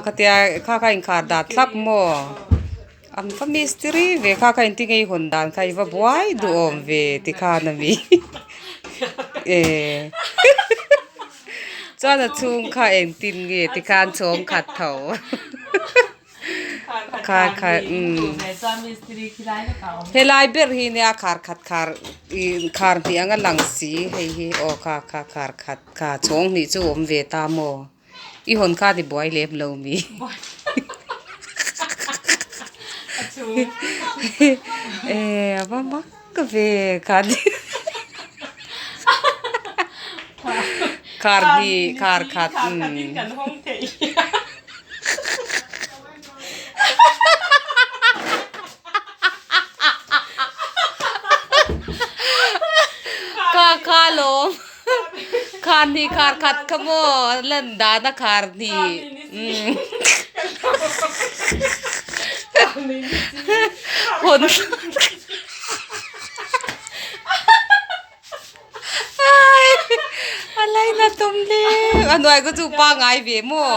Khatia kha kha inkhar dat thlap maw? An va mistiri ve kha kha inti ngei hawn dan kha i va buai duhawm ve ti khan a mi e chuan a chhung kha engtin nge ti khan chhawng khat tho kha kha umm helai ber hi nia khar khat khar ih khar hnih anga lang si hei hi aw kha kha khar khat kha chhawng hnih chu awm ve ta maw. I hawn kha ti buai lem lo mi. E a va mak ka ve khan khar hnih khar khat Kha kha lawm. Khar hnih khar khat kha maw lan dan a khar hnih hawn a laina tum hle a hnuai kha chu pangai ve maw.